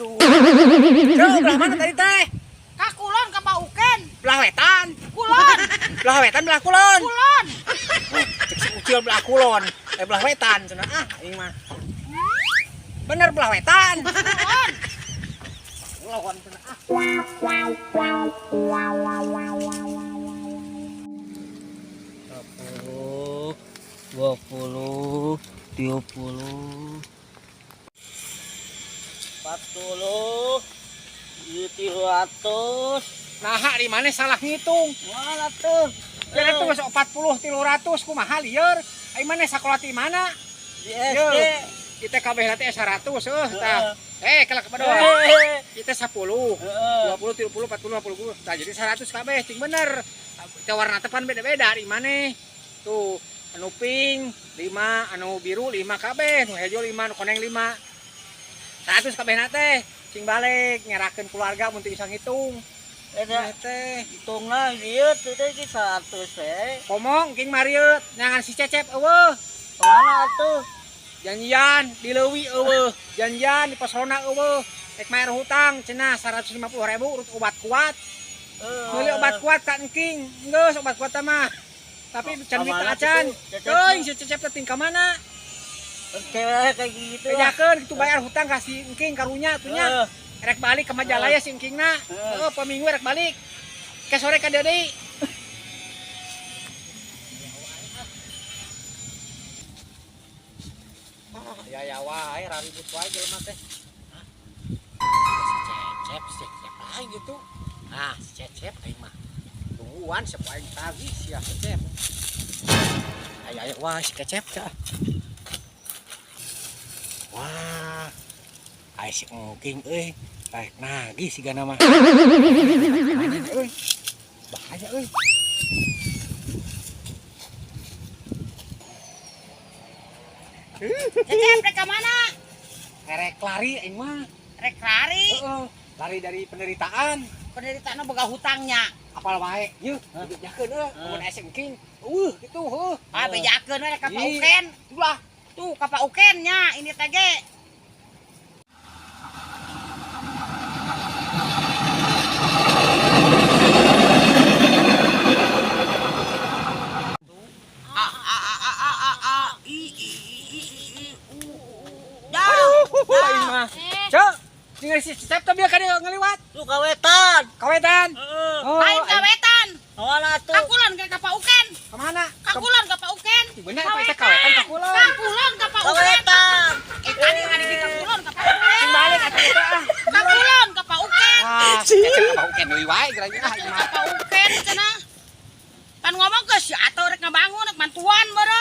Aduh. Ceu, belah mana tadi teh? Ka kulon ka Pauken. Belah wetan. Kulon. Belah wetan belah kulon. Kulon. Cek si Ucil belah kulon. Eh belah wetan cenah ah aing mah. Bener belah wetan. Kulon. Kulon cenah ah. 10, 20, 30, 40, 300. Nah, di mana salah ngitung. Mana tuh? Kira tuh geus 40 300 kumaha lieur. Ai maneh sakola ti mana? Di SD. Kita kabeh teh 100 eueuh tah. Eh, kelak kepada kita 10, 20, 30, 40, 50. Tah jadi 100 kabeh cing bener. Teh warna teh pan beda-beda di maneh. Tuh, anu pink 5, anu biru 5 kabeh, nu hejo 5, nu koneng 5. 100 kabeh na teh. Cing balik ngerakeun keluarga mun teu bisa ngitung. Eta Teh hitungna ieu teh teh 100 teh. Komong king marieut nyangan si Cecep eueuh. Kemana tuh? Janjian di leuwi eueuh, janjian di pasrona eueuh. Rek bayar hutang cenah 150.000 urut obat kuat. Meuli obat kuat ka engking, geus obat kuat mah. Tapi can duit Kamana acan. kitu, Cecep Teuing mah? si Cecep teh ting ka mana? Cewek kayak gitu. Bejakeun kitu bayar hutang ka si engking karunya atuh nya. Rek balik ke Majalaya si engkingna. Heeh, paminggu rek balik. Ke sore ka dieu deui. Ya ya wae raribut wae jelema teh. Hah? Si Cecep, si Cecep aing gitu. Ah, si Cecep aing mah. Tungguan siapa aing tagih sia Cecep. Ayo ayo wah si Cecep cah. Wah. Ai si engking euy. Rek nagih sigana mah. Euy. Bahaya euy. Cecep rek ka mana? Rek lari aing mah. Rek lari. Heeh. Lari dari penderitaan. Penderitaan boga hutangnya. Apal wae. Yeuh, bejakeun euy. Mun aya si engking. Eueuh gitu heuh. Ah bejakeun we rek ka Ih. Pauken. Ulah. Tuh ka Pauken nya ini teh ge. A A A A A A A I I I I I U U. Dah. Aing mah. Cek, tinggal si Cecep teh bieu ka dieu ngaliwat. Tuh kawetan. Kawetan. Heeh. Oh, Lain aing- kawetan. Kemana tuh? Kakulon ke ka Pauken. Kemana? Kakulon ka Pauken. Bener apa itu kawetan kakulon? Kakulon ka Pauken. Kawetan. Eh tadi ngadi di kakulon ka Pauken. Cing balik atuh teh ah. Kakulon ka Pauken. Wah, si Cecep ka Pauken deui wae geranya ah aing mah. Ka Pauken cenah. Pan ngomong ke si atau rek ngabangun rek mantuan meureun.